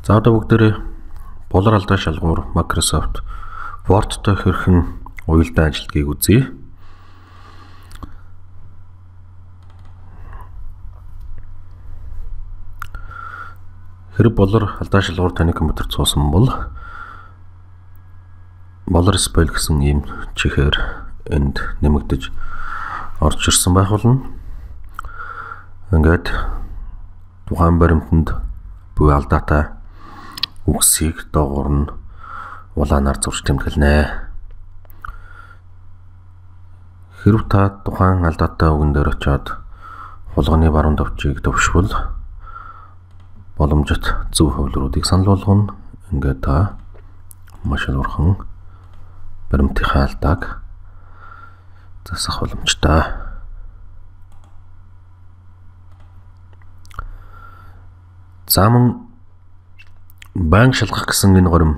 За одоо бүгдээрээ болор алдаа шалгуур Microsoft Word-той хэрхэн уялдаа ажилладгийг үзье. Хэрэг болор алдаа шалгуур таны компьютерт суусан бол болор spell гэсэн ийм чихээр энд нэмэгдэж орж ирсэн байх болно. Ингээд тухайн баримтанд буй алдаатай үгсийг доогуур нь улаанаар зурж тэмдэглэнэ. Хэрв та тухайн алдаатай үгэн дээр очиод хулганы баруун товчийг төвшвөл боломжит зөв хувилбаруудыг санал болгоно. Ингээд та маш хурдан баримтынхаа алдааг засах боломжтой. За мөн банк шалгах гэсэн энэ горим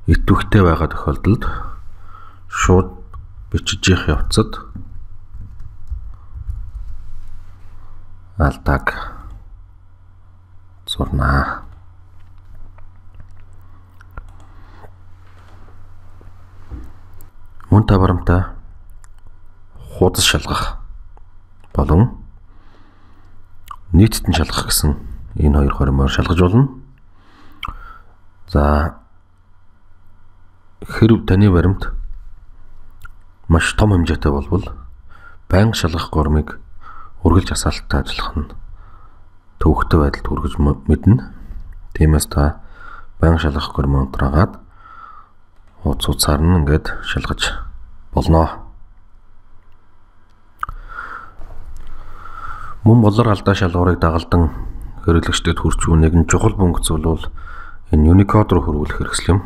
идэвхтэй байгаа тохиолдолд шууд бичиж явах явцад алдааг зурнаа. Мөн та баримтаа хуудас шалгах болон нийтд нь шалгах гэсэн энэ хоёр хоримоор шалгаж болно. За хэрв таны баримт маш том хэмжээтэй болбол байнга шалгах гормыг үргэлж асаалттай ажиллах нь төвөгтэй байдалд хүргэж мэднэ. Тиймээс та байнга шалгах гормоо унтраагаад хуудас-хуудасаар нь ингээд шалгаж болно. Мөн болор алдаа шалгуурыг дагалдан хэрэглэгчдэд хүрч буй нэгэн чухал функц бол энэ Unicode руу хөрвүүлэх хэрэгсэл юм.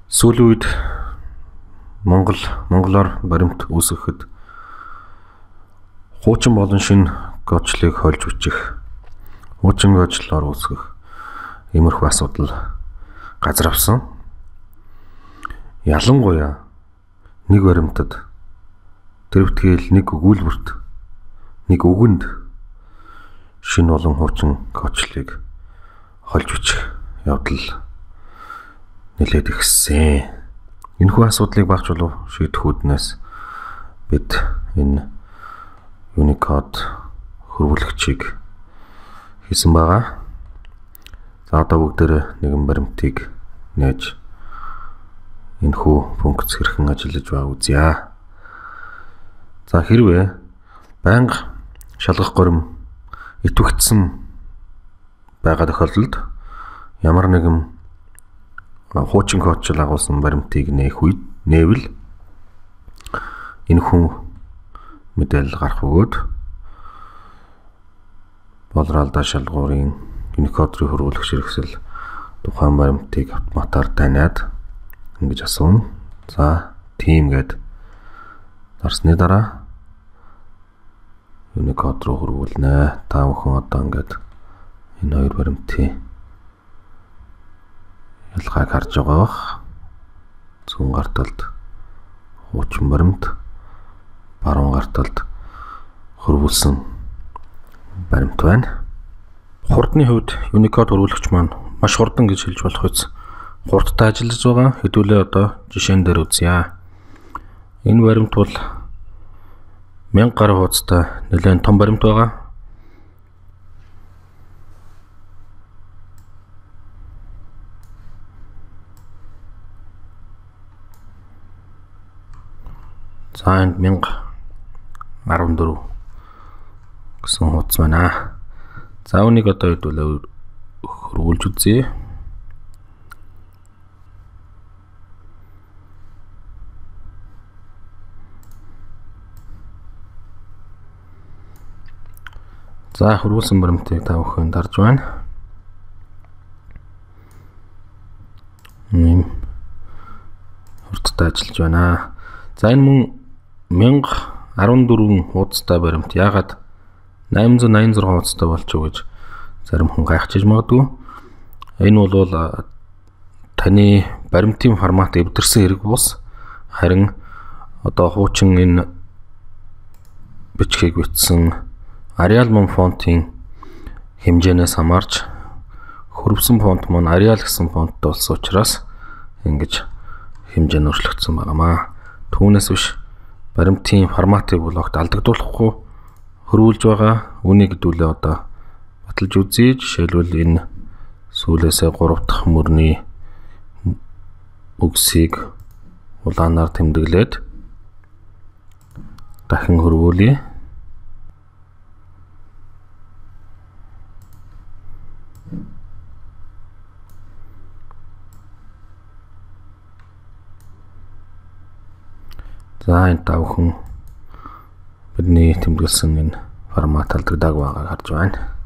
Сүүлийн үед монголоор баримт үүсгэхэд хуучин болон шинэ кодчлыг хольж бичих, хуучин кодчлоор үүсгэх иймэрхүү асуудал газар авсан. Ялангуяа нэг баримтад тэр битгээл нэг өгүүлбэрт нэг үгэнд шинэ болон хуучин кодчлыг хольж бичих явдал нэлээд ихссэн. Энэхүү асуудлыг багч болов шийдэх үүднээс бид энэ Unicode хөрвүүлэгчийг хийсэн байгаа. За одоо бүгдээрээ нэгэн баримтыг нээж энэхүү функц хэрхэн ажиллаж байгааг үзье. За хэрвээ байнга шалгах горим идэвхжсэн байгаа тохиолдолд ямар нэгэн хуучин кодчил агуулсан баримтыг нээх үед нээвэл энэхүү мэдээлэл гарах бөгөөд болор алдаа шалгуурын Unicode руу хөрвүүлэх хэрэгсэл тухайн баримтыг автоматар таниад ингэж асууна. За тийм гээд дарсны дараа Unicode руу хөрвүүлнэ. Та бүхэн одоо ингээд энэ хоёр баримтын ялгааг харж байгаа бах. Зүүн гар талд хуучин баримт, баруун гар талд хөрвүүлсэн баримт байна. Хурдны хувьд Unicode хөрвүүлэгч маань маш хурдан гэж хэлж болох үз. Хурдтай ажиллаж байгаа. Хэдүүлээ одоо жишээн дээр үзье. Энэ баримт бол 1000 гаруй хуудастай нэлээд том баримт байгаа. За энд 1014 гэсэн хуудас байна. За үүнийг одоо хэдүүлээ хөрвүүлж үзье. За хөрвүүлсэн баримтыг та бүхэн дарж байна. Ийм хурдтай ажиллаж байна. За энэ мөн 1014 хуудастай баримт яагаад 886 хуудастай болчих вэ гэж зарим хүн гайхчих магадгүй. Энэ бол таны баримтын формат эвдэрсэн хэрэг бус. Харин одоо хуучин энэ бичгийг бичсэн Arial мөн фонтын хэмжээнээс хамаарч Хөрвсөн фонт маань Arial гэсэн фонттой болсон учраас ингэж хэмжээ нь өөрчлөгдсөн байнамаа. Түүнээс биш баримтын форматыг бол огт алдагдуулахгүй хөрвүүлж байгаа. Үүнийг хэдүүлээ одоо баталж үзье. Жишээлбэл энэ сүүлээсээ 3 дахь мөрний үгсийг улаанаар тэмдэглээд дахин хөрвүүлье. За энэ та бүхэн бидний тэмдэглэсэн энэ формат алдагдаагүй байгааг харж байна.